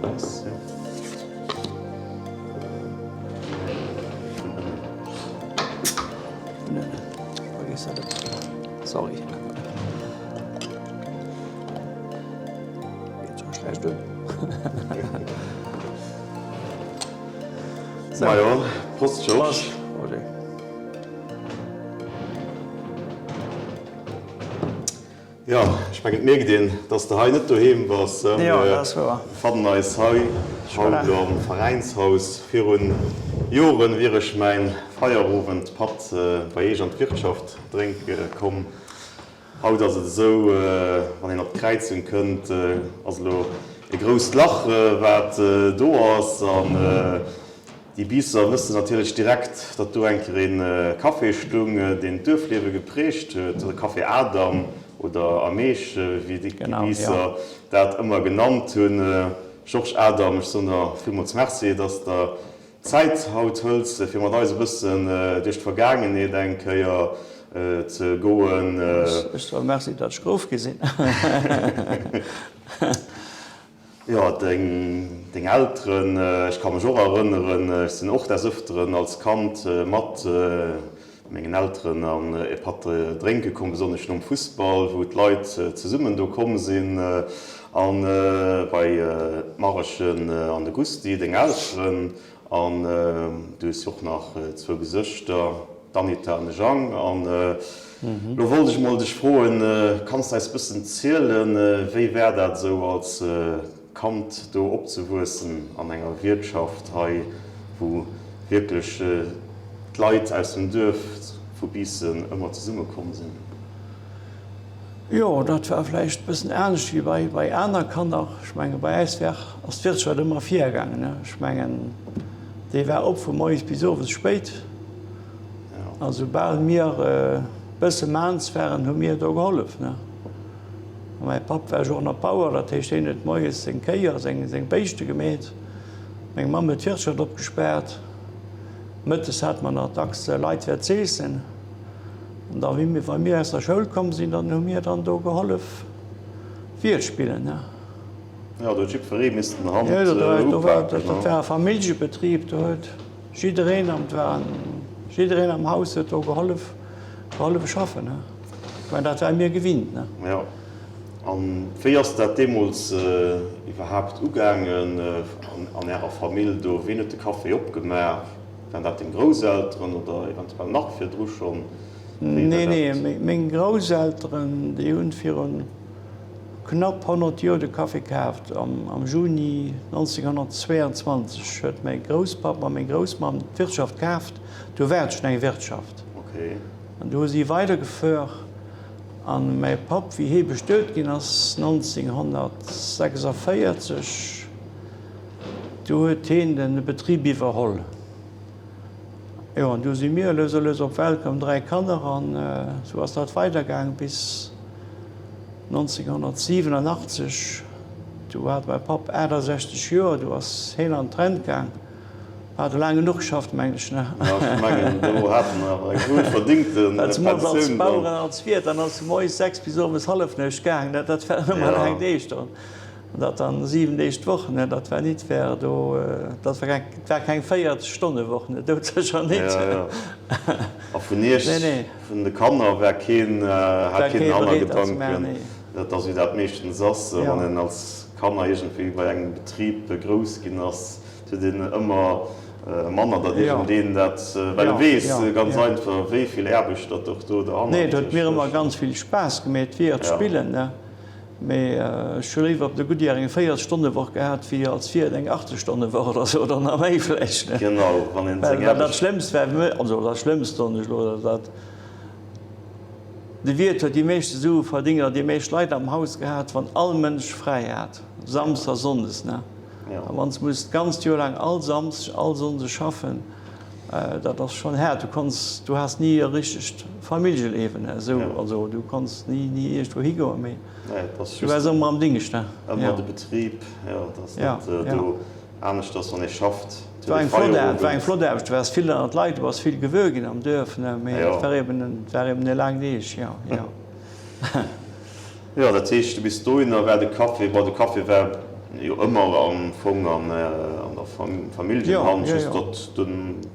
Ass, jo. Vergiss dat ëmmer. Sorry. Geet scho schlecht un. Majo, Prost Georges. Prost, Roger. Jo, ech mengen et mierkt een, dass de hei net doheem bass. Jo, dat ass wouer. Mir fannen eis hei haut elo am Veräinshaus. Virun Joren wier ech mäin Feierowendpatt bei eech an d'Wirtschaft drénke komm. Haut ass et esou, wann een op d'Kräizung kënnt, ass elo e grousst Lach wat do ass. An Déi Biisser wëssen natierlech direkt, datt do eng Kéier ee Café stung, deen d'Duerfliewe geprägt huet, de Café Adam oder Ameesch, wéi déi Biisser dat ëmmer genannt hunn. Georges Adam, ech soen der villmools Merci, datt s der Zäit haut hëls, fir mat eis e bëssen duerch d'Vergaangenheet eng Kéier ze goen. Ech soe Merci, datt ech geruff gi sinn. Jo, deng Elteren, ech ka mech och erënneren, ech sinn och des Ëfteren als Kand mat mengen Elteren an e Patt drénke komm, besonnesch nom Fussball, wou d'Leit zesummen do komm sinn. A bei d'Marrechen an de Gusti, deng Elteren, an du hues jo och nach zwou Gesëschter, d'Anita an de Jang. An elo wollt ech mol dech froen, kanns de eis bëssen zielen, wéi war dat esou als Kand do opzewuessen an enger Wiertschaft hei, wou wierklech d'Leit aus dem Duerf vu Biissen ëmmer zesumme komm sinn? Jo, dat war vläicht e bëssen anescht wéi bei aner Kanner. Ech menge bei äis war, ass d'Wirtschaft ëmmer virgaangen. Ech mengen, déi war op vu moies bis owes spéit. A soubal mir e bësse maans waren, hu mir do gehollef. A mäi Papp war jo och nach Bauer, dat heescht, hien huet moies seng Kéi a seng Béischte gemeet. Meng Mamm huet d'Wirtschaft opgespaart. Mëttes hate mer nach dacks Leit fir z'eessen. An da wéi wa mir aus der Schoul komm sinn, dann hu mir dann do gehollef Wiel spillen, ne. Jo, do huet jiddweree missten Hand Jo, do war, do war, upaken, dat ne. war e Familljebetrib, do huet jiddereen am, et war jiddereen am Haus huet do gehollef, gehollef schaffen, ne. Ech mengen, dat ware mir gewinnt, ne. Jo. An wéi ass dat deemools iwwerhaapt ugaangen an Ärer Famill do? Ween huet de Café opgemaach? Waren dat deng Grousselteren oder eventuell nach virdru schonn? Wéi war Nee, dat? nee, meng Grousselteren, déi hunn virun knapp 100 Joer de Café kaaft. Am Juni 1922 huet mäi Grousspapp a meng Groussmamm d'Wirtschaft kaaft. Do war et schonn eng Wirtschaft. An du hu si weidergeföhr. An mäi Papp, wéi hee bestuet ginn ass 1946, Du huet heen den Betrib iwwerholl. Jo, an du si mir lues a lues op d'Welt komm, 3 Kanner, an esou ass dat weidergaang bis 1987. Du hat mäi Papp 68 Joer, du ass heen an d'Rent gaang. Hat e laang genuch geschafft, mengen ech, ne? Jo, ech mengen, do hat en awer eng wuel verdingte Zemools als Pensioun Bauer dann. an als Wiert, dann ass vu moies 6 bis owes hallefnuecht gaang, dat waren ëmmer laang Deeg dann. An dat dann 7 Deeg d'Woch, ne, dat war nit fair. Do, dat war keng, dat war keng 40 Stonne Woch, ne, doudsécher nit. Ja, ja. A vun iech, Nee, nee. vun de Kanner, war keen, hat War keen kee den bereet dat ze maachen, Hannergedanken, nee. dat ass wéi dat meeschtens ass, Ja. wann een als Kanner iergendwéi bei engem Betrib grouss ginn ass, et huet een ëmmer manner, datt Ja. iergendeen dat, well e Ja, weess ja, ganz ja. einfach, wéi vill Aarbecht datt och do Nee, derhannert et huet mir ëmmer stécht. ganz vill Spaass gemeet, d'Wiert Ja. spillen, ne. Mee ech hu léiwer op der Goodyear eng 40 Stonne Woch gehat wéi als Wiert eng 80 Stonne Woch oder sou, oder nach méi vläicht. Genau, wann een seng Well dat Aarbecht. Schlëmmst war, also dat Schlëmmst soen ech elo, dat de Wiert huet déi meeschte Sue verdingt oder déi meescht Leit am Haus gehat, wann all Mënsch fräi hat, Samsdes a Sonndes, ne. A wann s muss d'ganzt Joer laang all Samsdeg, all Sonndeg schaffen, dat ass schonn haart. Du konns, du has ni e richtegt Familljeliewen, esou, also du konns ni, ni iergendwou higoen, mee du waars ëmmer am Dingscht, ne? Ëmmer de Betrib, jo, et ass net do anescht, ass wann ee schafft, Et war eng flott, et war eng flott Aarbecht, du waars vill ënnert Leit, du bass vill gewuer ginn am Duerf, ne, mee et war eben, et war eben e laang Deeg, jo, jo. Jo, dat heescht, du bis dohinner, war de Café, bon, de Café war. Jo ëmmer am Fong an der Familljenhand, just datt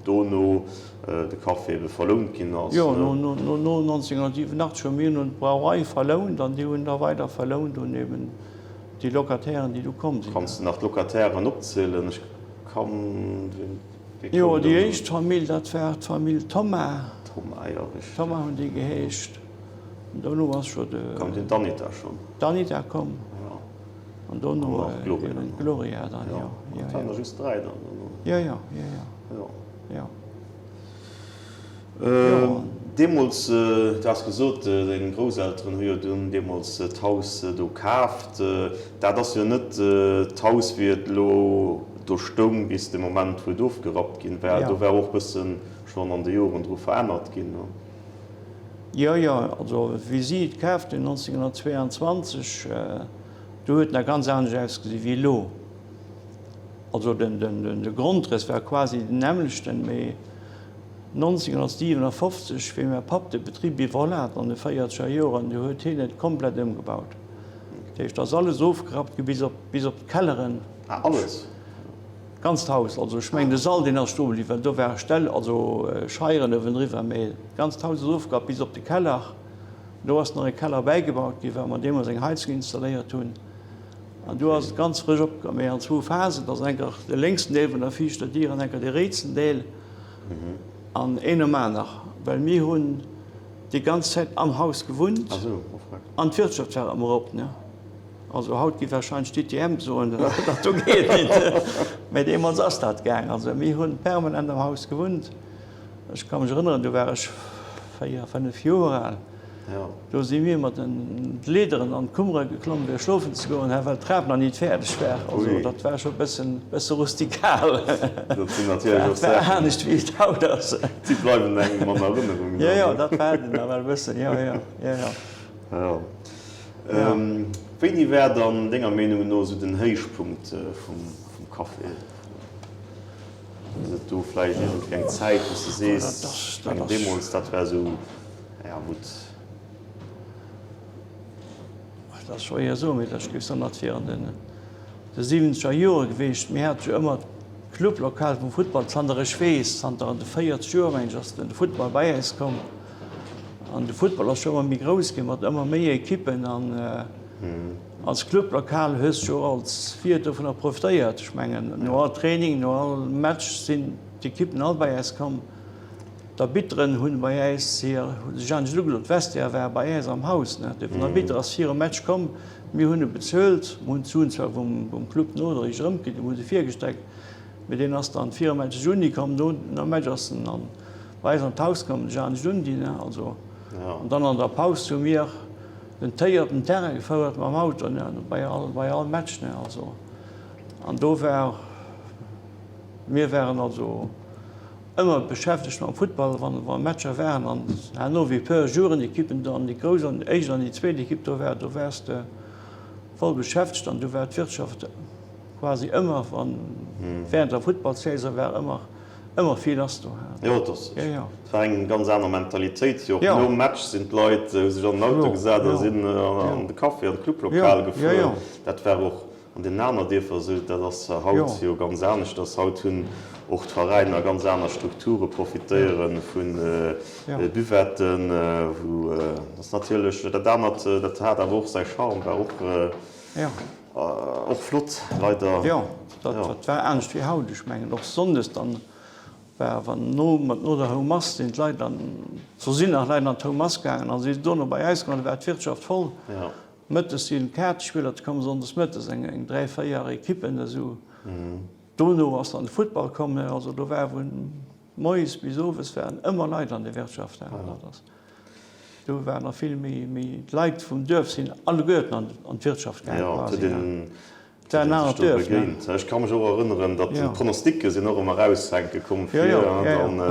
dono de Café ebe verlount ginn ass. Jo, no 1987 hu mir hunn d'Brauerei verlount an déi hunn da weider verlount un eben déi Locatairen, déi du komm sinn. Kanns de nach d'Locatairen opzielen? Ech kann, wee koum Jo, déi éischt Famill, dat war d'Famill Thomas. Thomas, jo, richteg. Thomas hunn déi geheescht. An dono ass scho de. Koum dunn d'Anita schonn? D'Anita komm. Jo. An dono eben d'Gloria dann, jo. Jo, dat waren der just 3 dann dono. Jo, jo, jo, jo. Jo. Deemools, du has gesot, deng Grousselteren hu jo dunn deemools d'Haus do kaaft. Dat ass jo net d'Haus, wéi et elo do stoung bis de Moment, wou et ofgerappt ginn war. Do war och bësse schonn an de Joren dru verännert ginn. Jo, jo, also wéi si et kaaft hunn 1922, do huet et nach ganz anescht ausgesi wéi elo. Also de Grondrëss war quasi den nämmlechten, mee 1957, wéi mäi Papp de Betrib iwwerholl hat an de véierzeger Joren, du huet hien et komplett ëmgebaut. Dat heescht, et ass alles ofgerappt gi bis op, bis op d'Kelleren. Ah, alles? D'ganzt Haus. Also ech mengen de Sall, deen ass stoe bliwwen, well do ware Ställ, also Scheieren uewendriwwer, mee d'ganzt Haus ass ofgerappt bis op de Keller. Do ass nach e Keller bäigebaut gi well mer deemools eng Heizung installéiert hunn. An do ass et ganz frësch opgaangen, mee an zwou Phasen. Et ass eng Kéier de lénksen Deel vun der viischter Dier an eng Kéier de rietsen Deel. An een nom aner, well mir hunn déi ganz Zäit am Haus gewunnt an d'Wirtschaft war ëmmer op. Also haut gi warscheinlech d'ITM soen, dat do geet net, mee deemools ass dat gaang. Also mir hunn permanent am Haus gewunnt. Ech ka mech erënneren, do war ech 4, 5 Joer al, do si mir mat den Leederen an d'Kummere geklomm fir schlofen ze goen, well d'Trap nach nit fäerdeg war. Also dat war scho bëssen, bësse rustikal. Dat sinn natierlech och Saachen. Dat war anescht wéi et haut ass. Déi bleiwen engem an Erënnerung. Jo, jo, dat war den nawell e bëssen, jo, jo, jo, jo. Jo. Wéini war dann denger Meenung no esou den Héichpunkt vum Café? Ass et do vläicht iergendwéi eng Zäit, wou s de sees, ech mengen deemools, dat war esou, ja gutt. Dat ass schwéier soen, mee ech géif soen, dat wier an de siwwenzeger Jore geweecht. Mir hate jo ëmmer d'Clublokal vum Futtball, zanter ech weess, zanter an de 40 Joer, mengen ech, ass de Futtball bei äis komm. An de Futtball ass jo ëmmer méi grouss ginn, mat ëmmer méi Ekippen. An Als Clublokal hues de jo och als Wiert dovunner profitéiert. Ech mengen, no all Training, no all Match sinn d'Ekippen all bei äis komm. D'Arbitteren hunn bei äis hir, hu sech anescht ugedo. D'Vestiaire war bei äis am Haus, ne. Den Arbitter ass virum Match komm, mir hunn e bezuelt, mir hunn d'Suen zwar vum Club nodréiglech erëmkritt, mir hu se virgestreckt, mee deen ass dann virum Match sech unhi komm. No nom Match ass en dann bei äis an d'Haus komm, sech anescht undinn, ne. Also, an dann an der Paus hu mir Den Téi op den Terrain gefouert mam Auto, ne, bei all, bei all Match, ne, also. An do war, mir waren also ëmmer beschäftegt mam Futtball, wann, wa Matcher waren. An herno, wéi e puer Jugendekippen do an déi grouss an déi éischt an déi zweet Ekipp do war, do waars de voll beschäftegt an du war d'Wirtschaft quasi ëmmer, wann, während der Futtballsaison war ëmmer Ëmmer vill lass do. Jo, et ass, et war eng ganz aner Mentalitéit jo. Och nom Match sinn d'Leit, hu sech an den Auto gesat a sinn an de Café, an d'Clublokal gefuer. Dat war och an deenen aner Dierfer esou. Dat ass haut jo ganz aneschters. Haut hunn och d'Veräiner ganz aner Strukture, profitéiere vu Buvetten, wou, ass natierlech dat anert, dat hat awer och säi Charme, war och. Och flott, leider. Jo, dat war anescht wéi haut. Ech mengen och sonndes dann war, wann no no der Houmass sinn d'Leit an, so sinn nach Leit an d'Houmass gaangen a si dono bei äis komm, da war d'Wirtschaft voll. Mëttes sinn d'Kaartespiller komm, sonndes mëttes eng eng 3, 4 Ekippen esou. Dono ass dann de Futtball komm, also do war vun moies bis owes waren ëmmer Leit an der Wirtschaft. Dat ass. Do waren nach vill méi, méi, d'Leit vum Duerf sinn alleguerten an, an d'Wirtschaft gaangen Jo, et huet een, et huet een sech do begéint. Ech ka mech och erënneren, datt d'Pronosticke sinn och ëmmer eraushänke komm fir dann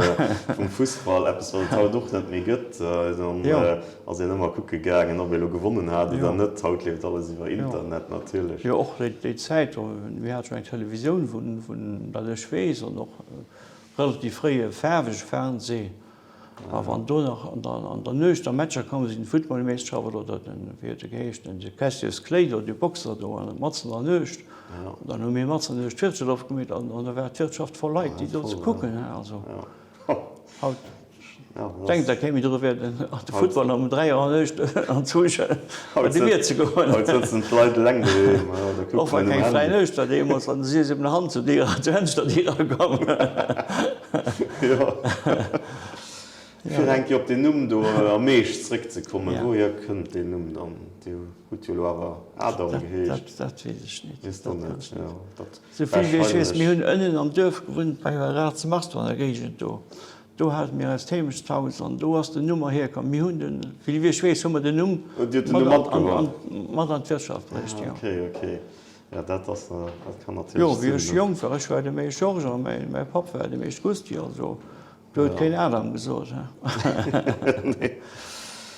vum Fussball, eppes wat et haut och net méi gëtt. Dann ass een ëmmer kucke gaangen, ob ee lo gewonnen hat oder net. Haut leeft alles iwwer Internet natierlech. Jo, och déi Zäit, mir hate schonn eng Televisioun vun, vun dat ech weess, an och relativ fréi e faarwege Fernseh. A wann do nach an der Nuecht da Matcher komm sinn, Footballmeeschterschaft oder den, wéi huet e geheescht, den Cassius Clay do, dee Boxer do, an matzen an der Nuecht, dann hu mir matzen an der Nuecht d'Wirtschaft opgemeet an da war d'Wirtschaft voll Leit, déi do ze kucken. Also haut denkt der kee méi dru fir de Football um 3 Auer Nuecht an d'Zouch bei de Wiert ze goen. Haut sëtzen d'Leit eleng doheem oder kucken Och war keng fräi Nuecht war deemools, an du sies eben Hand zu dir, zur Fensterdier erakomm. Jo. Fir eng Kéier op deen Numm do am Meesch zréckzekommen, wouhier kënnt deen Numm dann? Dir hutt jo elo awer Adam geheescht. Dat weess ech net. Weess de net, jo. Dat Sou vill wéi ech weess, mir hunn ënnen am Duerf gewunnt, bei Rathsmarsdorf an der Géigend do. Do hate mir eist Heemechtshaus an do ass den Numm erhierkomm. Mir hunn den, vill wéi ech weess, hu mer den Numm mat an d'Wirtschaft bruecht, jo. Okay, okay. Ja, dat ass, dat kann natierlech sinn. Jo, wéi ech jonk war, ech war de Meesch Georges a mäi Papp war de Meesch Gusty, also do huet keen Adam gesot. Nee.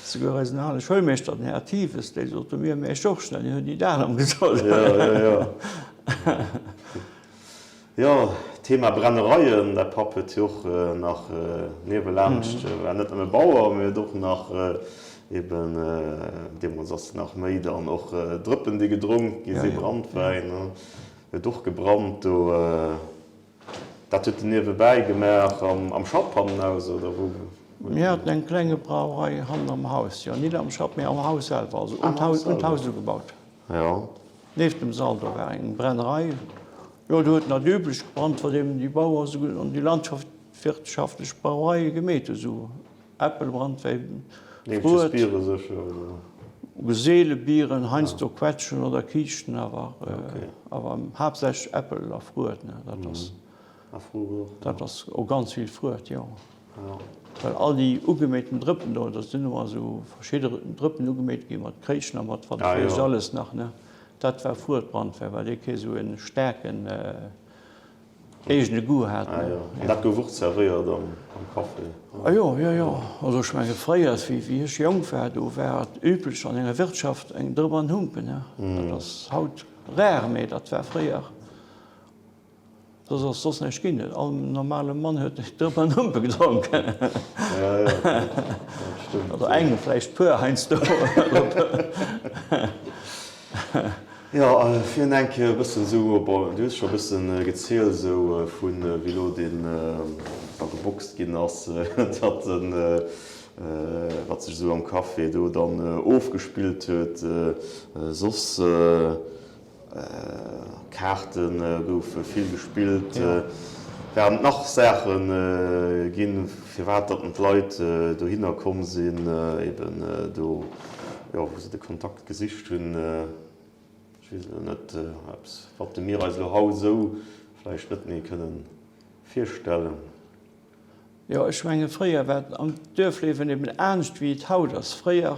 Souguer eisen ale Schoulmeeschter, den Här Thives, dee sot zu mir Meesch Georges, an hien huet nit Adam gesot. Jo, jo, jo. Jo, Thema Brennereien, däi Papp huet jo och nach niewelaanscht, war net nëmme Bauer, mee huet och nach eben, deemools ass nach méi dann och Drëppen déi gedronk gi si, Brandwäin, huet och gebrannt do. Dat huet en niewebäi gemaach am Schapp hannenaus, oder wou? Mir haten eng klenge Brauerei hannen am Haus, jo, nit am Schapp, mee am Haus selwer, also un d'Haus ugebaut. Jo. Nieft dem Sall do war eng Brennerei. Jo, do huet nach üblech gebrannt, wat eben déi Bauer esou an déi landwirtschaftlech Brauereie gemeet hu, sou Äppelbrandwäin, Fruet, Biere sécher, oder? Seele Bieren, heiansdo Quetschen oder Kiischten, awer awer haaptsächlech Äppel a Fruet, ne, dat ass. A Fruet och, jo. Dat ass och ganz vill Fruet, jo. Well all déi ugeméiten Drëppen do, do sinn ëmmer esou verschidde Drëppen ugeméit gi mat Kréischen a mat wat weess ech alles nach, ne. Dat war Fruetbrandwäin, well dee kee sou e staarken eegene Goût hat, ne. An dat gouf och zerwéiert am Café? A jo, jo, jo. Also ech menge fréier, wéi ech jonk war, do war et üblech an enger Wirtschaft eng Drëpp an Humpen, ne. Dat ass haut rar, mee dat war fréier. Soss ass soss näischt ginn. All normale Mann huet Drëpp an Humpe gedronk. Oder eng, vläicht puer heiansdo. Jo, fir eng Kéier e bëssen esou, bon, du hues scho e bëssen gezielt esou vu wéi elo deen da geboxt ginn ass, datt en, wat sech esou am Café do dann ofgespillt huet. Soss Kaarte goufe vill gespillt. Waren et nach Saache ginn, firwat datt d'Leit dohinner komm sinn, eben do, jo, wou se de Kontakt gesicht hunn? Ech weess elo net, eppes, wat mir eis elo haut esou vläicht net méi kënne virstellen. Jo, ech menge fréier war et am Duerfliewen eben anescht wéi et haut ass. Fréier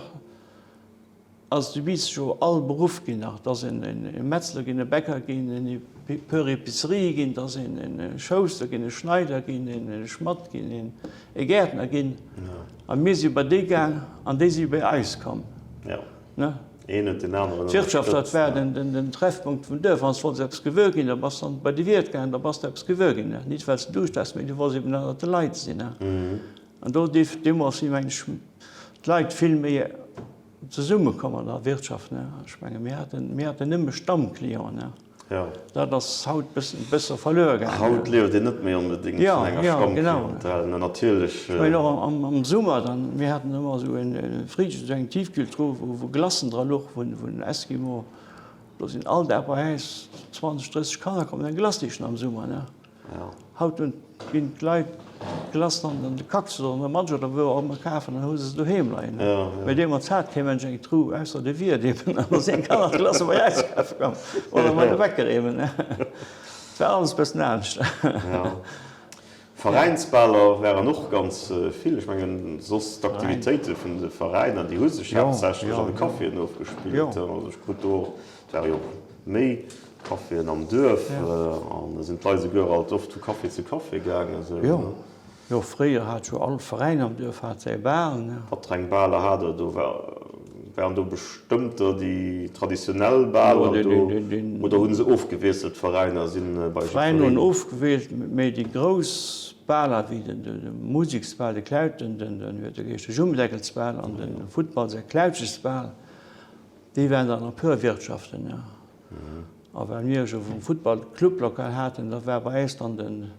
Ass du bis jo all Beruff ginn nach, et ass en Metzler ginn, e Bäcker ginn, en Peur Epicerie ginn, et ass en Schouster ginn, e Schneider ginn, en Schmadd ginn, e Gäertner ginn. A mir si bei déi gaang an déi si bei eis komm. D'Wirtschaft, dat war den Treffpunkt vum Duerf. Wann s de wollts eppes gewuer ginn, da bass de dann bei de Wiert gaangen, da bass de eppes gewuer ginn. Nit well s de Duuscht haas, mee du wolls eben ënnert de Leit sinn. An do, deemools si meng ech d'Leit vill méi zesummekomm an der Wirtschaft. Ech menge mir haten, mir haten nëmme Stammclienten. Jo. Dat ass haut bëssen, bësse verluer gaangen. Haut lieft een net méi onbedéngt vun enger Stammclientèle, ne, natierlech. Ech mengen och am, am Summer dann, mir haten ëmmer esou e Frigo, esou eng Tiefkühltruh, wou, wou Glacen dra louch vun, vun Eskimo. Do sinn all Dag bei äis 20, 30 Kanner komm eng Glace sichen am Summer, ne. Haut hunn ginn d'Leit d'Glace dann an de Cactus oder an der Matsch oder wou och ëmmer kafen an hu se se doheem leien. Mee deemools hat kee Mënsch eng Truh, ausser de Wiert eben. An da sinn d'Kanner d'Glace bei äis kafe komm oder bei de Bäcker eben. Et war alles e bëssen anescht. Veräinsbaler waren och ganz vill. Ech mengen, soss d'Aktivitéite vun de Veräiner, déi hu sech haaptsächlech an de Caféen ofgespillt. Also ech krut do och, et ware jo och méi Caféen am Duerf an da sinn d'Leit esouguer alt oft vu Café zu Café gaangen. Jo, jo, fréier hat jo all Veräin am Duerf hat säi Bal, ne? Wat fir eng Baler hat der do? Waren do bestëmmter déi traditionell Baler do oder hu se ofgewiesselt, d'Veräiner sinn bei jiddwereen? D'Veräiner hunn ofgewiesselt, mee déi grouss. Baler wéi den Museksbal, de Klaut, den, den, den, wéi huet e geheescht, de Jummedeckelsbal an de Futtball säi Klautjesbal, déi waren dann a puer Wirtschaften, jo. A well mir jo vum Futtball d'Clublokal haten, da war bei äis dann den,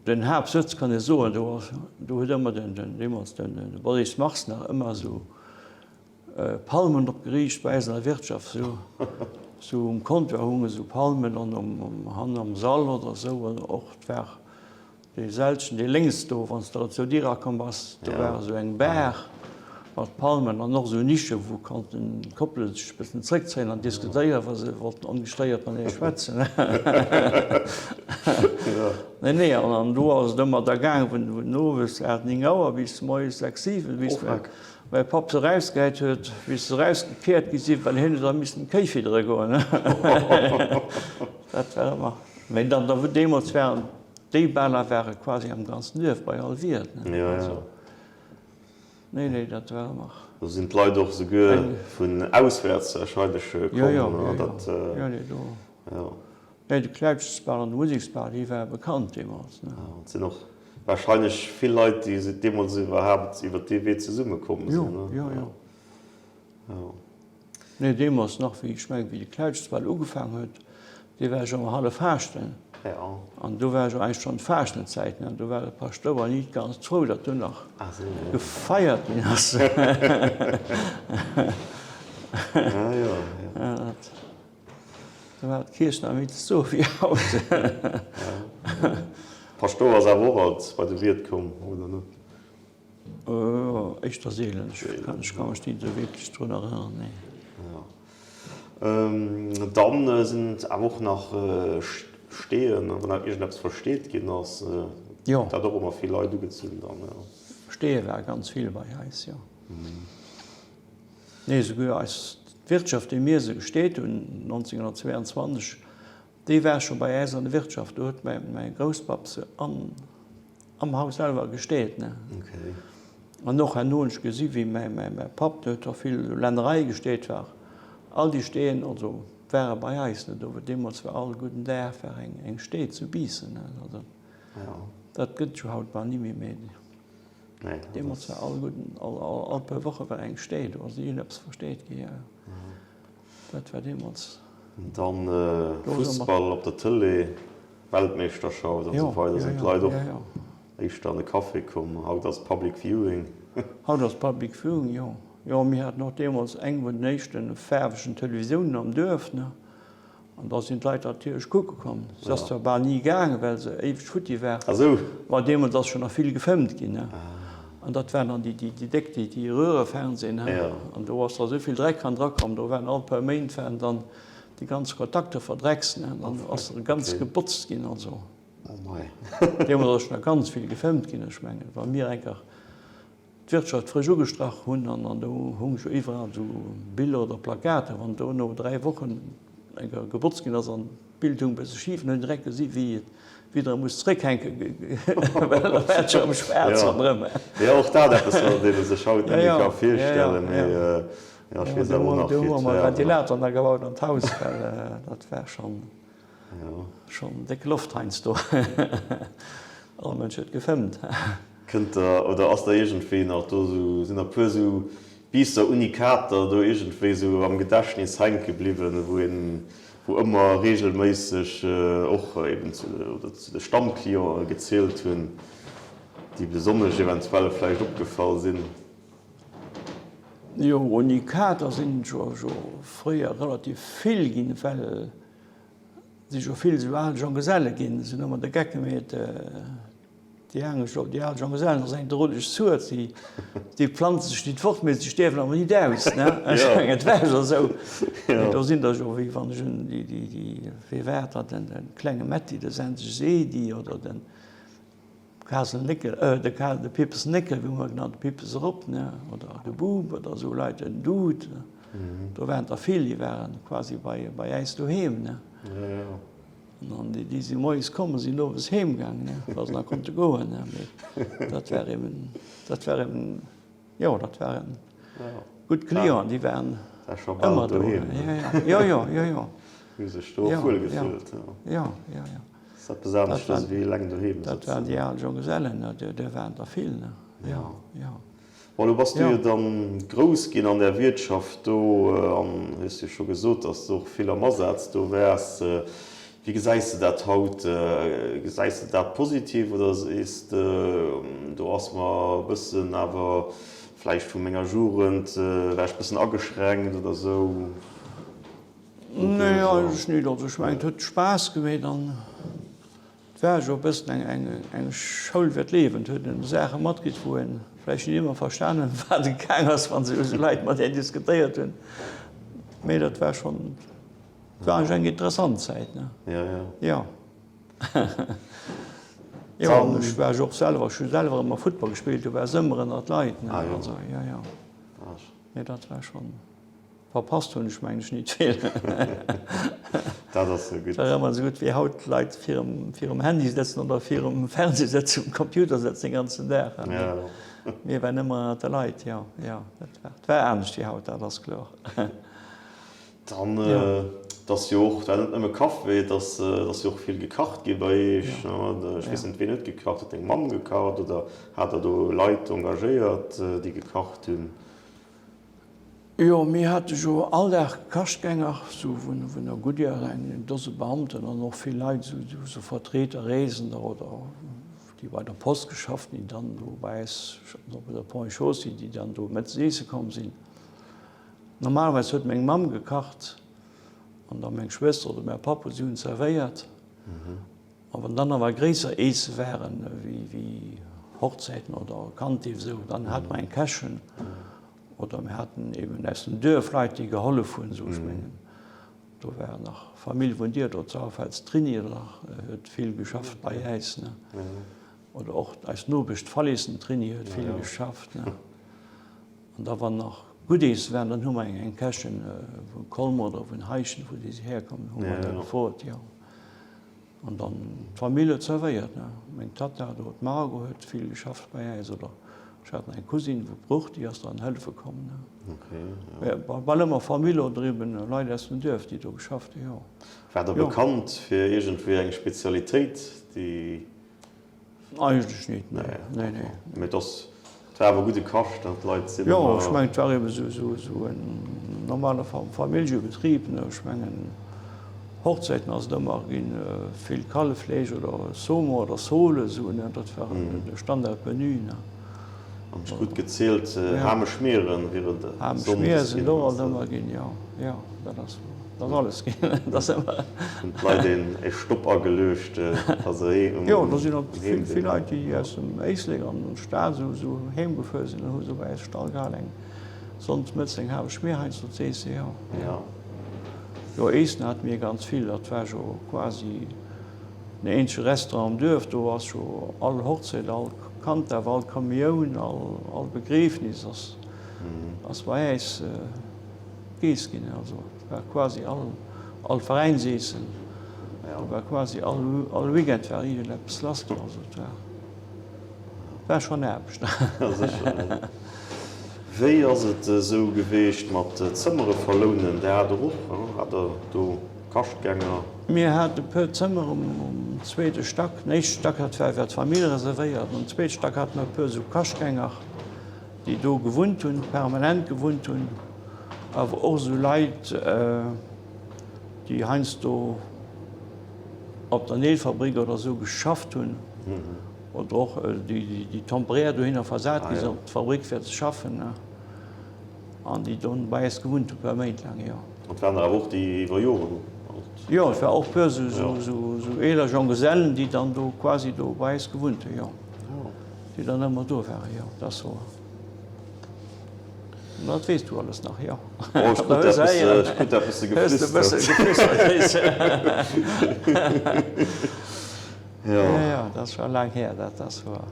den Haaptsëtz, kann ee soen. Do ass, do huet ëmmer den, den, deemools den, de Boris Marx nach ëmmer esou Palmen opgeriicht bei äis an der Wirtschaft, sou, sou um Comptoir hunge sou Palmen an um, hannen am Sall oder sou. An och 't war dee Sälchen, dee lénks do, wann s de zur Dier erakomm bass, do war esou eng Bar mat Palmen an och esou Nische wou konnten d'Koppele sech e bëssen zréckzéien an diskutéieren, wa se wollten ongestéiert matenee schwätzen. Nee, nee, an do ass et ëmmer da gaangen, vun, vun owes 8, 9 Auer bis moies 6, 7, bis. Mäi Papp se erausgehäit huet, wéi se erausgekeert gi sinn, well hien huet da missen d'Kéi fiddere goen. Dat war ëmmer. Mee dann, da deemools waren déi Baler ware quasi am ganzen Duerf bei all Wiert, ne? Jo, jo. Nee, nee, dat war ëmmer. Do sinn d'Leit och souguer vun auswäerts wahrscheinlech komm, Jo, jo, jo, jo. Jo, nee, do. Jo. Nee, de Kläutschesbal an de Museksbal, déi ware bekannt deemools, ne? Jo, et sinn och Wahrscheinlech vill Leit, déi deemools iwwerhaapt iwwer dee Wee zesummekomm sinn. Jo, jo, jo. Jo. Nee, deemools nach, wéi, ech mengen, wéi de Kläutschesbal ugefaangen huet, dee war jo ëmmer hallef Faaschten. Jo. An do war jo eigentlech schonn d'Faaschtenzäit, ne? An do war de Paschtouer nit ganz frou, datt do nach gefeiert ginn ass. Ah jo, jo. Do war d'Kierch nach méi ze soe wéi haut. Paschtouer ass awer och alt bei de Wiert komm, oder net? Éischter seelen. Ech ka mech nit esou wierklech drun erënneren, nee. Dann sinn et awer och nach Steeën, wann nach iergendeppes versteet ginn ass. Jo. Dat och ëmmer vill Leit ugezunn dann. Steeë war ganz vill bei eis, jo. Nee, souguer eis Wirtschaft, déi mir se gesteet hunn 1922, déi war scho bei äis an der Wirtschaft. Do huet mäi Grousspapp se am Haus selwer gesteet. An och herno hunn ech gesi wéi mäi Papp, dee huet och vill Lännerei gesteet, war all déi Steeën also ware bei eis. Do deemools war all gudden Dag war eng Stee zu Biissen. Dat gëtt et jo haut bal ni méi. Mee Deemools war all gudden, all puer Woche war eng Stee do, ass iergendeppes versteet gi. Dat war deemools. Dann Fussball op der Tëlee, Weltmeeschterschaft an esou weider, sinn d'Leit och éischter an de Café komm. Haut ass Public Viewing. Haut ass Public Viewing, jo. Jo, mir haten och deemools eng vun den éischte faarwegen Televisiounen am Duerf, ne. An da sinn d'Leit natierlech kucke komm. Se ass zwar bal ni gaangen, well se éiweg futti war, ma deemools ass scho nach vill gefëmmt ginn. An dat waren dann déi déck, déi Röhrefernsehen. An do ass da esou vill Dreck han drakomm, do waren all puer Méint waren dann déi ganz Kontakter verdreckst. An dann ass se ganz gebotzt ginn. Also deemools ass scho nach ganz vill gefëmmt ginn. Ech mengen, wa mir enker d'Wirtschaft frësch ugestrach hunn an do hung jo iwwerall esou Biller oder Plakaten, wann do no 3 Wochen eng Kéier gebotzt ginn ass an d'Bild hung e bësse schif, dann hunn direkt gesi wéi et widder muss zréckhänke well da war et scho erëm schwaarz ronderëm. Jo, och dat eppes, wat ee sech haut net méi ka virstellen, mee jo, ech weess awer och nach wéi et war. Do hu mer Ventilator agebaut an d'Haus, well dat war schonn. Schon déck Loft heiansdo. All Mënsch huet gefëmmt. Kënnt der, oder ass der iergendwéi nach do sou, sinn der puer sou Biisser Unikater do iergendwéi sou am Gedächtnis hänke bliwwen, wou een, wou ëmmer regelméisseg och eben zu, oder zu de Stammclienten gezielt hunn, déi besonnesch eventuell vläicht opgefall sinn? Jo, Unikater sinn jo fréier relativ vill ginn, well Si jo vill esou al Jonggeselle ginn, se hunn ëmmer de Geck gemeet, déi anescht, déi al Jonggesellen ass eng droleg Zuert, déi, déi planze sech nit fort, mee se stierwen awer nit aus, ne? Ech mengen, et war jo esou. Mee do sinn der jo, wéi wann ech un déi, déi, déi, wee war dat, den, den klenge Metti, de Senseg Edy oder den Kasel Néckel, de Ka, de Pippes Néckel, wéi hu mer genannt, de Pippes Rob, ne, oder de Bub oder esou Leit, den Dud, do waren der vill, déi waren quasi bei, bei äis doheem, ne. An déi, déi si moies komm a sinn owes heem gaangen, ne, wa se nach konnte goen, ne. Mee dat war eben, dat war eben, jo, dat waren gutt Clienten, déi waren ëmmer do. Jo, jo, jo, jo. Hu sech do och wuel gefillt, jo. Jo, jo, jo. Ass eppes aneschters wéi eleng doheem sëtzen. Dat waren déi al Jonggesellen, där waren der vill, ne? Jo, jo. Bon, elo bass du jo dann grouss ginn an där Wiertschaft do an hues jo scho gesot, dass de och vill am Asaz do waars. Wéi gesäis de dat haut? Gesäis de dat positiv oder sees de, do ass mer e bëssen awer vläicht vu menger Jugend war ech bëssen ageschränkt oder esou? Nee, eigentlech nit. Also ech mengen, et huet Spaass gemeet an et war jo e bëssen eng eng Schoul fir d'Liewen. Et huet een Saache matkritt, wou een vläicht net ëmmer verstanen huet, wat et gaang ass, wann esou Leit mat een diskutéiert hunn. Mee dat war schonn, et war eigentlech eng interessant Zäit, ne? Jo, jo. Jo. Jo, an ech war jo och selwer, ech hu selwer ëmmer Futtball gespillt, du waars ëmmer ënnert Leit, ne? Ah jo. Also, jo, jo. Mee dat war schonn. Verpasst hunn ech mengen ech nit vill. Dat ass jo gutt. War ëmmer esou gutt wéi haut d'Leit virum virum Handy sëtzen oder virum Fernseh sëtzen, um Computer sëtzen den ganzen Dag. Ja. Mir waren ëmmer ënnert de Leit, jo, jo. Dat war, et war anescht wéi haut, dat ass kloer. Dann, et ass jo och, et war net nëmme Café, et ass, et ass jo och vill gekacht gi bei Iech. Ech weess net, wien huet gekacht? Huet deng Mamm gekacht oder hat der do Leit engagéiert, déi gekacht hunn? Jo, mir hate jo all Dag Kaschtgänger, sou vun der Goodyear, eng Dose Beamten an och vill Leit, sou Vertreter, Reesender oder déi bei der Post geschafft hunn, déi dann do bei eis op der Pont et Chaussée, déi dann do mëttes iesse komm sinn. Normalerweis huet meng Mamm gekacht an da meng Schwëster oder mäi Papp, si hunn zerwéiert. A wann dann awer gréisser Eesse waren, wéi Hochzäiten oder Kanddeef esou, dann hate mer eng Kächen oder mir haten eben aus dem Duerf Leit, déi gehollef hunn. Esou, ech mengen, do war nach Famill vun dir do, d'Sauerfels Triny nach, huet vill geschafft bei äis, ne? Oder och eis Nopesch, d'Fallissen Triny, huet vill geschafft, ne? An da wann nach gutt Eesse waren, dann hu mer eng Kächen vu Colmer oder vun Heischen, wou déi si herkommen, hu mer da gefrot, jo. An dann d'Famill huet zerwéiert, ne. Meng Tatta do, d'Margot, huet vill geschafft bei äis, oder ech hat nach eng Cousine vu Bruch, déi ass dann hëllefe komm, ne. Okay, jo. Bal ëmmer Famill oder eben Leit aus dem Duerf, déi do geschafft hu, jo. War der bekannt fir iergendwéi eng Spezialitéit, déi. Eigentlech nit, nee. Nee, nee. Mee et ass, et war awer gudde Kascht, an d'Leit sinn ëmmer. Jo, ech mengen, et war eben esou, esou, esou en normale Familljebetrib, ne. Ech mengen, Hochzäiten ass et ëmmer ginn, vill Kallefleesch oder Saumon oder Sole, esou, ne. Dat war de Standardmenü, ne. Wann ech gutt gezielt, Hame schmieren wier et Hame schmieren sinn och alt ëmmer ginn, jo, jo, dat ass, dat ass alles ginn, dat ass ëmmer. Hunn d'Leit een e Stopp ageluecht, wa se heem Jo, do sinn och vill, vill Leit, déi aus dem Éislek an der Stad esou, esou heem gefuer sinn an hu se bei eis stall gehal, eng Sonndes mëttes eng Hame Schmier heiansdo z'eessen, jo. Jo. Jo, Eessen hate mir ganz vill, dat war jo quasi. Den eenzege Restaurant am Duerf, do ass jo all Hochzäit, all Kanddaf, all Kommioun, all Begriefnis ass ass bei äis geess ginn. Also et war quasi all all Veräinseessen, do war quasi all all Weekend war iergendeppes lass do. Also et war war schonn Aarbecht. Sécher. Wéi ass et esou geweecht mat Zëmmere verlounen? Där hat der och, hat der do Kaschtgänger? Mir hate puer Zëmmer um zweete Stack. Den éischte Stack hat war fir d'Famill reservéiert. Um zweete Stack hate mer e puer esou Kaschtgänger, déi do gewunnt hunn, permanent gewunnt hunn, awer och esou Leit, déi heiansdo op der Neelfabrik oder esou geschafft hunn oder och déi temporär dohinner versat gi sinn op d'Fabrik fir ze schaffen. An déi dunn bei eis gewunnt hu puer Méint laang, jo. An et waren der awer och, déi iwwer Joren alt. Jo, et war och puer esou eeler Jonggesellen, déi dann do quasi do bei eis gewunnt hu, jo. Déi dann ëmmer do waren, jo. Dat ass wouer. Dat weess du alles nach, jo. Oh, ech krut eppes, ech krut eppes geflüstert. Hues de e bësse geflüstert kritt. Jo. Jo, jo, dat ass scho laang hier, dat ass wouer.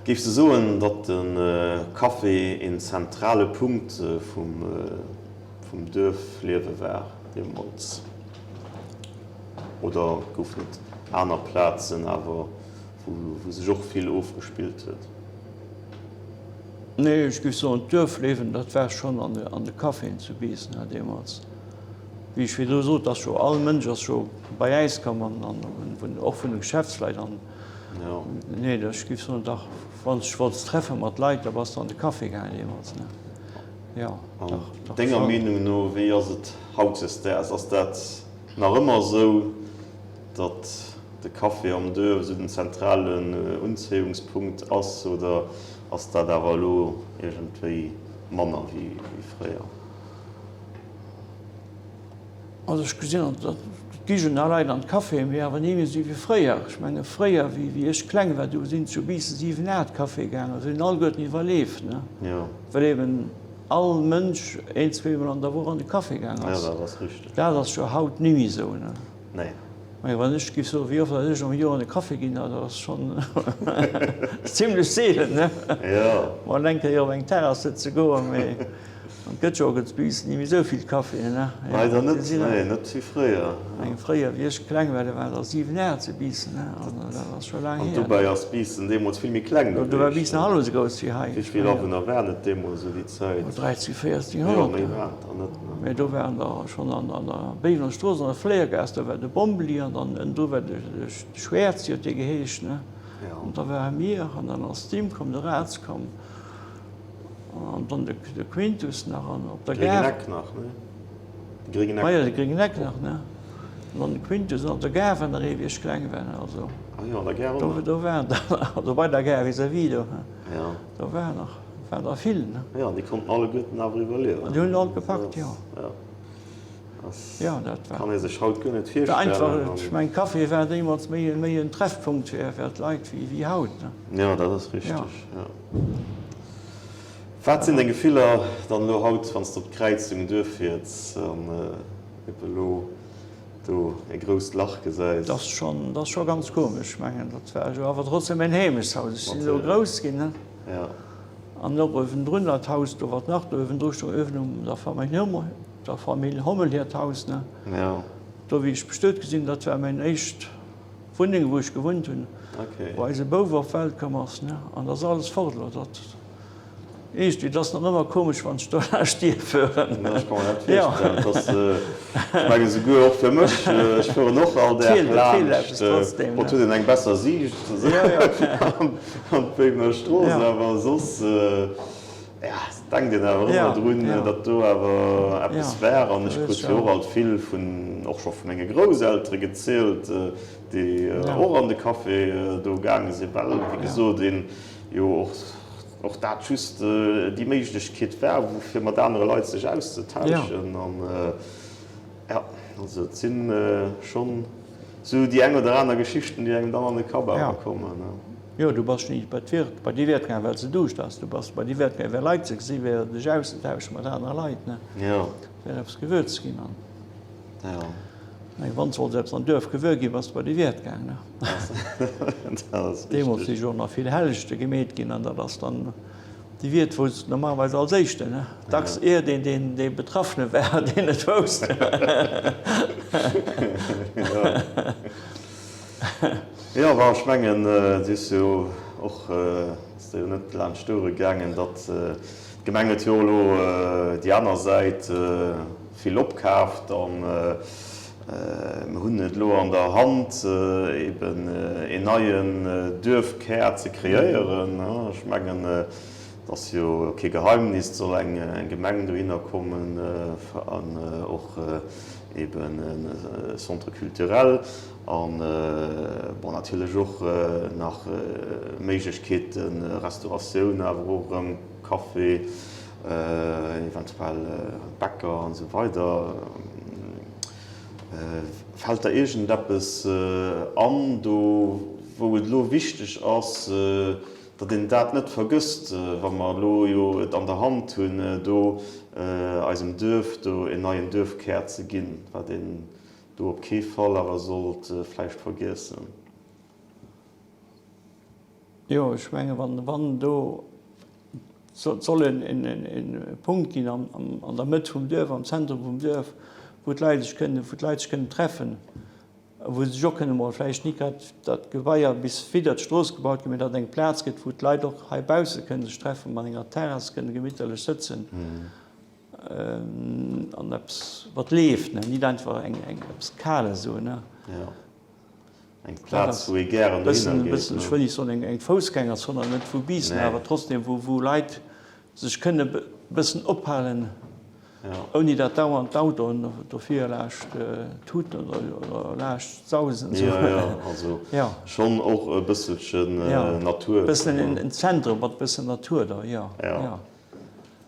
Géifs de soen, datt de Café een zentrale Punkt vum Duerfliewe war deemools? Oder goufen et aner Plazen awer, wou sech och vill ofgespillt huet? Nee, ech géif soen, d'Duerfliewen, dat war schonn an de Caféen zu Biissen deemools. Wéi ech virdru sot, ass jo all Mënsch ass jo bei äis komm an an och vun de Geschäftsleit an nee, ech géif soen, dach, wann s de dech wollts treffe mat Leit, da bass de an de Café gaangen deemools, ne? Jo, dach, dach Denger schonn. Meenung no, wéi ass et hautdesdaags? Ass dat nach ëmmer esou, datt de Café am Duerf esou den zentralen Unzéiungspunkt ass oder ass dat awer elo iergendwéi manner wéi fréier? Also ech gesinn, et gi jo nach Leit an d'Caféen, mee awer ni méi esou wéi fréier. Ech menge fréier, wéi ech kleng war, do sinn zu Biissen 7, 8 Caféë gaangen, se hunn alleguerten iwwerleeft, ne? Well eben all Mënsch een, zweemol an der Woch an de Café gaang ass. Dat ass jo haut ni méi esou, ne? Mä wann ech géif soen, wéi oft datt ech am Joer an de Café ginn, dat ass schonn zimlech seelen, ne? Mol eng Kéier op eng Terrass sëtze goen, mee et gëtt jo och zu Biissen ni méi esou vill Caféen, ne? Leider net, nee, net wéi fréier. Eng fréier, wéi ech kleng war, do waren der 7, 8 zu Biissen, ne? Also dat ass scho laang hier. An dobäi ass Biissen deemools vill méi kleng gewiescht. Do war Biissen hallef esou grouss wéi hei. Wéi vill Awunner waren et deemools esou déi Zäit? 13, 1400. Jo, méi waren et der net, ne? Mee do waren der schonn an der Béiwener Strooss, an der Fléiergaass, do war de Bombli an dann ënnendru war de Schwäerzi huet dee geheescht, ne? An da ware mir an dann ass d'Tim komm, de Raz komm an dann de Quintus nach an op der Gare. Gréngen Eck nach, ne? De Gréngen Eck. Ah jo, de Gréngen Eck nach, ne? An dann de Quintus an op der Gare war nach ee wéi ech kleng war, also. Ah jo, an der Gare och nach. Do waren der, also bei der Gare vis-à-vis do. Jo. Do war nach. War der vill, ne? Jo, an déi konnten alleguerten awer iwwerliewen. An déi hunn all gepackt, jo. Jo. Jo, dat war. Kann ee sech haut guer net virstellen. Einfach, ech mengen, Café war deemools méi, méi en Treffpunkt fir, fir d'Leit wéi, wéi haut, ne? Jo, dat ass richteg, jo. Wat sinn deng Gefiller dann elo haut, wann s de op d'Kräizung duerfiers an ebe elo do e grousst Lach gesäis? Dat ass schonn, dat ass scho ganz komesch. Ech mengen, dat war jo awer trotzdem mäin Heemechtshaus. Ech sinn elo grouss ginn, ne? Ja. An och uewendrun dat Haus do, wat nach do uewendru stoung, uewen um der Famill Hommel, der Famill Hommel hiert Haus, ne? Ja. Do, wéi ech bestuet gi sinn, dat war meng éischt Wunneng, wou ech gewunnt hunn, Okay. wou eise Bouf op d'Welt komm ass, ne? An dat ass alles fort elo. Dat iergendwéi, dat ass nach ëmmer komesch, wann ech do laanscht d'Dier fueren. Ja, ech ka mer dat virstellen. Dat ass, ech mengen esouguer och fir mech, ech fueren och all Dag laanscht. Et feelt eppes trotzdem, ne? Bon, et huet een eng besser Siicht. Ja, ja. An d'Béiwener Strooss, awer soss, ja, denkt een awer ëmmer drun, datt do awer eppes war. An ech krut jo och alt vill vun, och scho vu menge Grousseltere gezielt, déi och an de Café do gaange sinn, well, wéi gesot, een jo och, och dat just déi Méiglechkeet war, fir mat anere Leit sech auszetauschen. An, jo, also et si schonn. Sou déi eng oder aner Geschichten, déi engem dann an de Kapp awer kommen. Jo, du bass ni bei d'Wirt, bei déi Wirt gaangen, well s de Duuscht has. Du bass bei déi Wirt gaangen, fir Leit ze gesinn, fir dech auszetauschen mat anere Leit, ne? Jo. Fir eppes gewuer ze ginn an. Jo. Mä wann s de wolls eppes am Duerf gewuer ginn, bass de bei déi Wirt gaangen, ne? Dat ass richtig. Deemools si jo och nach vill Hellechte gemeet ginn an dat ass dann. Déi Wiert wousst normalerweis als éischten, ne? Dacks ier deen, deen dee Betraffene war, deen et wousst. Jo, bon, ech mengen, du hues jo och, ass der jo net laanscht d'Ouere gaangen, datt d'Gemeng huet jo elo déi aner Säit vill opkaaft an mir hunn et elo an der Hand, eben een neien Duerfkär ze kreéieren. Ech mengen, et ass jo kee Geheimnis, et soll eng Gemeng dohinner kommen an och eben e Centre culturel an, bon, natierlech och nach Méiglechkeeten, Restauratioun awer och erëm, Café. Eventuell Bäcker an esou weider. Fält der iergendeppes an do, wou et elo wichteg ass, datt een dat net vergësst, wa mer elo jo et an der Hand hunn, do eisem Duerf do en neien Duerfkär ze ginn, wat een do op kee Fall awer sollt vläicht vergiessen? Jo, ech menge wann do Et soll e Punkt ginn an der Mëtt vum Duerf, am Zentrum vum Duerf, wou d'Leit sech kënnen, wou d'Leit sech kënnen treffen, wou se sech och kënnen emol vläicht ni grad dat Gebaier bis widder d'Strooss gebaut ginn, mee datt et eng Plaz gëtt, wou d'Leit och heibausse kënnen sech treffen, mat enger Terrass kënnen gemitterlech sëtzen. An eppes wat leeft, ne, nit einfach eng eppes Kales esou, ne. Jo, eng Plaz wou ee gären dohinner geet, ne. Ech wëll nit soen eng Foussgängerzon an net vu Biissen, awer trotzdem wou wou Leit sech kënne bëssen ophalen, ouni dat dauernd d'Autoen dofir laascht tuten oder laascht sausen. Jo, jo, also schonn och e bësselchen Natur. Bëssen en Zentrum mat bëssen Natur da, jo.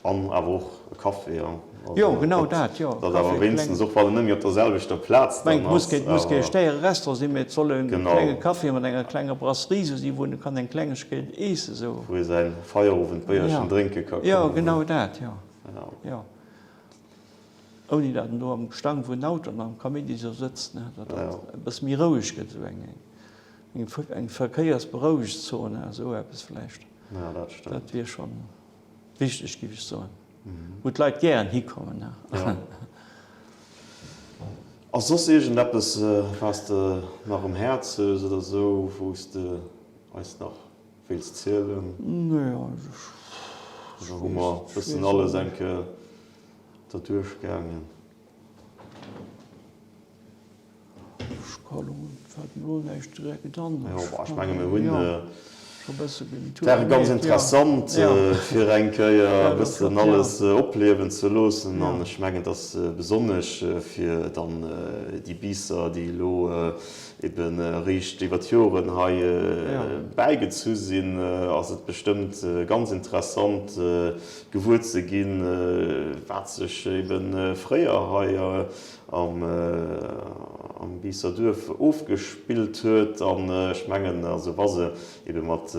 An awer och e Café, jo. Jo, genau dat, jo. Datt awer wéinstens, och wann en net méi op der selwechter Plaz dann ass. Et muss kee stéiere Restaurant sinn, mee et soll e klenge Café mat enger klenger Brasserie esou sinn, wou een kann eng Klengegkeet eessen, esou. Wou ee säin Feierowendbéierchen drénke ka kommen. Jo, genau dat, jo. Jo. Ouni datt en do am Gestank vun Autoen an am Kaméidi esou sëtzt, ne, datt dat e bësse méi roueg gëtt, esou eng, eng Verkéiersberouegungszon, esou eppes vläicht. Jo, dat stëmmt. Dat wier schonn. Wichteg, géif ech soen, wou d'Leit gären hikommen. Jo. Ass soss iergendeppes, wat s de nach um Häerz hues oder esou, wou s de eis nach wéilts zielen? Nee, eigentlech. Oder hu mer e bëssen alles eng Kéier derduerch gaangen? Ech ka lo, fält mir lo näischt direkt an. Jo, bah, ech menge mir hunn, et war ganz interessant fir eng Kéier e bëssen alles opliewen ze loossen an ech mengen, et ass besonnesch fir dann déi Biisser, déi elo eben eréischt iwwer d'Joren hei bäigezu sinn, ass et bestëmmt ganz interessant gewuer ze ginn, wat sech eben fréier hei am Biisser Duerf ofgespillt huet. An ech mengen, also wa se ebe mat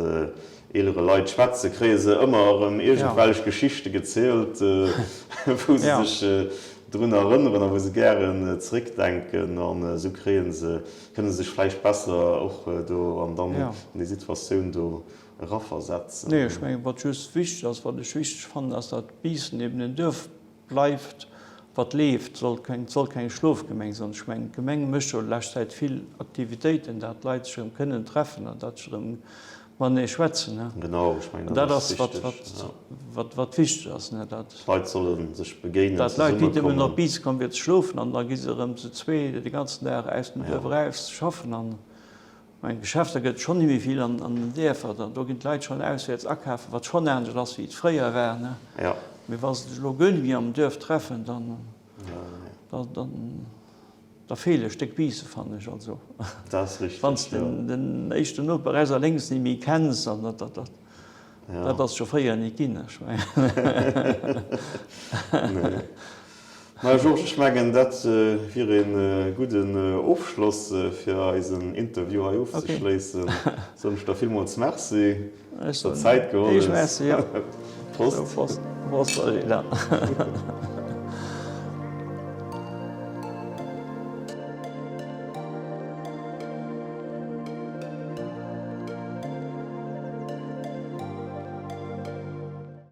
eelere Leit schwätzen, kréie se ëmmer erëm iergendwellech Geschichte gezielt, wou se sech drun erënneren a wou se gären zréckdenken. An esou kréie se, kënne se sech vläicht besser och do an dann an déi Situatioun do eraversetzen. Nee, ech mengen, wat just wichteg ass, wat ech wichteg fannen, ass, datt Biissen eben en Duerf Bleift wat leeft, soll keng, soll keng Schlofgemeng sinn. Ech mengen, d'Gemeng mécht jo lescht Zäit vill Aktivitéiten, dat d'Leit sech erëm kënnen treffen an dat sech erëm matenee schwätzen. Genau, ech mengen, dat ass wichteg. Dat ass, wat, wat wichteg ass, dat. D'Leit solle sech begéinen, zesummekommen. Dat d'Leit nit nëmmen op Biiss kommen, fir ze schlofen an da gi se erëm zu zwee de ganzen Dag aus dem Duerf eraus schaffen an. Meng Geschäfter gëtt et schonn ni méi vill an den Dierfer, do ginn d'Leit schonn auswäerts akafen, wat schonn anescht ass wéi et fréier war, ne? Mee wa se sech elo guer net méi am Duerf treffen, dann, dann, da feelt e Stéck Biissen, fannen ech. Also wann s de den éischten Noper rechts a lénks ni méi kenns, an dat, dat, dat ass scho fréier ni ginn, ech mengen. Maja Georges, ech mengen dat wier ee gudden Ofschloss fir eisen Interview hei ofzeschléissen. Soen ech der villmools Merci, dass der Zäit geholl hues. Prost. Prost, Roger.